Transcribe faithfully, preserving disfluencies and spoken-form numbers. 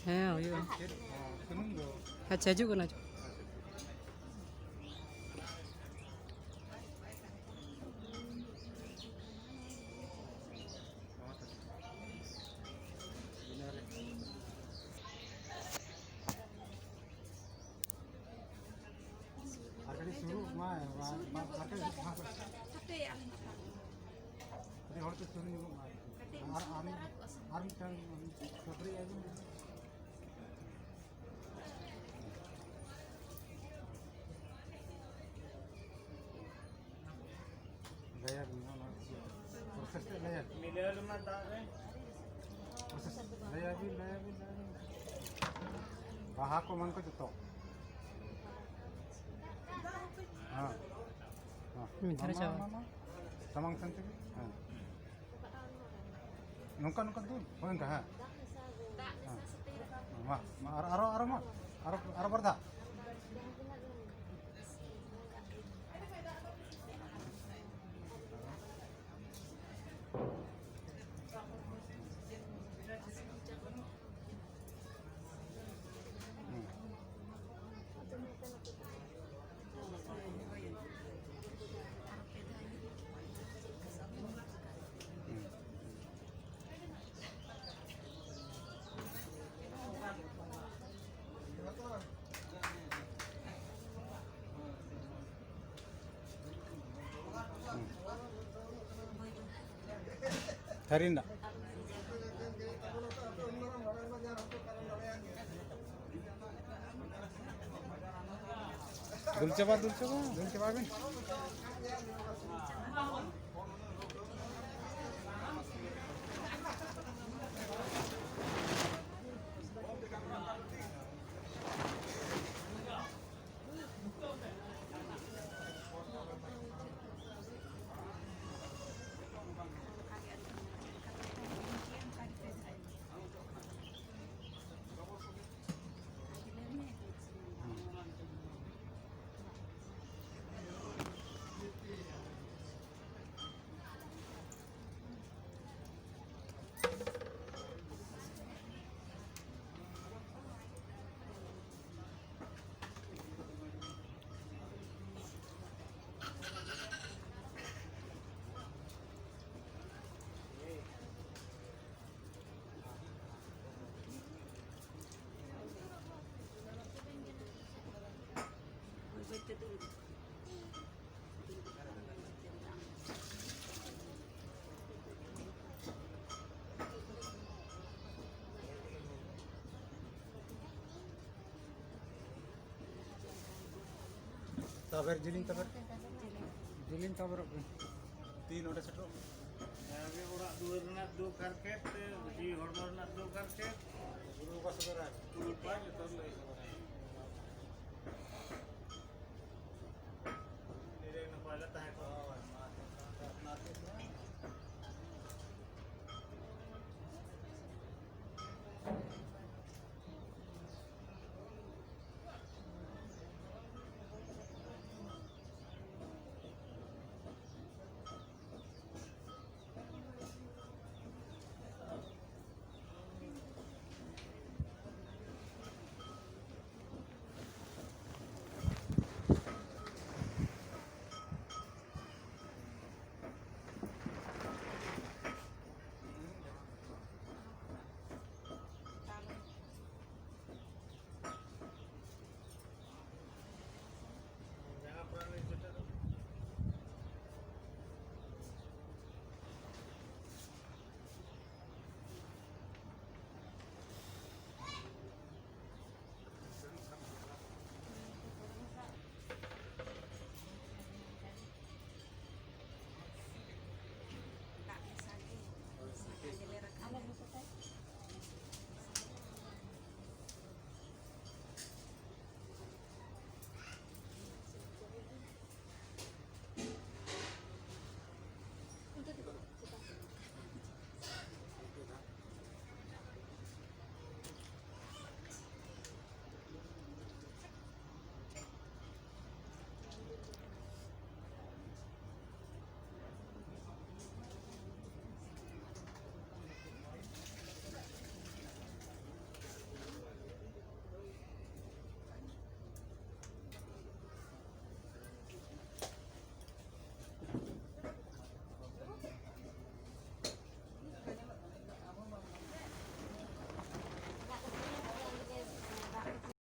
ᱦᱮᱸ, ᱦᱩᱭᱩᱜᱼᱟ᱾ ᱟᱪᱪᱷᱟ, ᱦᱤᱡᱩᱜ ᱠᱟᱱᱟ᱾ ᱟᱨ ᱠᱟᱹᱴᱤᱡ ᱥᱩᱨᱩᱜ ᱢᱟ, ᱢᱟ, ᱢᱟ, ᱟᱨ ᱠᱟᱹᱴᱤᱡ, ᱢᱟ, ᱦᱟᱯᱮ, ᱟᱹᱰᱤ ᱦᱚᱲ ᱠᱚ ᱥᱩᱨ ᱧᱚᱜᱚᱜ ᱢᱟ᱾ ᱟᱨ, ᱟᱨ, ᱟᱨ ᱢᱤᱫᱴᱟᱝ ᱥᱩᱠᱨᱤ ᱟᱹᱜᱩ ᱢᱮ᱾ ᱞᱟᱹᱭᱟᱵᱤᱱ ᱱᱚᱣᱟ ᱪᱮᱫ process ᱛᱮᱫ ᱞᱟᱹᱭᱟᱵᱤᱱ᱾ ᱢᱤᱞᱟᱹᱣ ᱨᱮᱢᱟ ᱫᱟᱜ ᱨᱮ᱾ Process ᱞᱟᱹᱭᱟᱵᱤᱱ, ᱞᱟᱹᱭᱟᱵᱤᱱ, ᱞᱟᱹᱭᱟᱵᱤᱱ᱾ ᱵᱟᱦᱟ ᱠᱚ ᱮᱢᱟᱱ ᱠᱚ ᱡᱚᱛᱚ᱾ ᱦᱮᱸ᱾ ᱦᱮᱸ᱾ ᱢᱤᱫ ᱫᱷᱟᱨᱮ ᱢᱟ, ᱪᱟᱵᱟ᱾ ᱢᱟ, ᱢᱟ, ᱢᱟ᱾ ᱥᱟᱢᱟᱝ ᱥᱮᱱ ᱛᱮᱜᱮ᱾ ᱦᱮᱸ᱾ ᱱᱚᱝᱠᱟ, ᱱᱚᱝᱠᱟ ᱫᱩᱞ᱾ ᱦᱳᱭ, ᱚᱱᱠᱟ, ᱦᱮᱸ᱾ ᱦᱮᱸ᱾ ᱢᱟ, ᱢᱟ, ᱟᱨ, ᱟᱨᱚ, ᱟᱨᱚ, ᱢᱟ᱾ ᱟᱨᱚ, ᱟᱨᱚ ᱵᱟᱨ ᱫᱷᱟᱣ᱾ ᱛᱷᱟᱹᱨᱤ ᱨᱮᱱᱟᱜ᱾ ᱫᱩᱞ ᱪᱟᱵᱟ, ᱫᱩᱞ ᱪᱟᱵᱟ᱾ ᱫᱩᱞ ᱪᱟᱵᱟᱭ ᱵᱤᱱ᱾ ᱛᱟᱵᱮᱨ ᱡᱤᱞᱤᱧ ᱛᱟᱵᱮᱨ᱾ ᱡᱤᱞᱤᱧ ᱛᱟᱵᱮᱨᱚᱜ ᱵᱤᱱ᱾ ᱛᱤ ᱱᱚᱰᱮ ᱥᱮᱴᱮᱨᱚᱜ ᱢᱮ᱾ ᱡᱟᱜᱮ ᱚᱲᱟᱜ ᱫᱩᱣᱟᱹᱨ ᱨᱮᱱᱟᱜ ᱫᱩᱠ ᱦᱟᱨᱠᱮᱛ, ᱡᱤᱣᱤ ᱦᱚᱲᱢᱚ ᱨᱮᱱᱟᱜ ᱫᱩᱠ ᱦᱟᱨᱠᱮᱛ, ᱜᱩᱨᱩ ᱵᱟᱵᱟ ᱥᱚᱫᱚᱨᱟᱭ᱾ ᱜᱩᱨᱩ ᱵᱟᱵᱟ ᱡᱚᱛᱚ ᱞᱟᱹᱭ ᱥᱚᱫᱚᱨᱟᱭ᱾ ᱱᱤᱨᱟᱹᱭ ᱱᱟᱯᱟᱭ ᱞᱮ ᱛᱟᱦᱮᱸ ᱠᱚᱜ ᱢᱟ᱾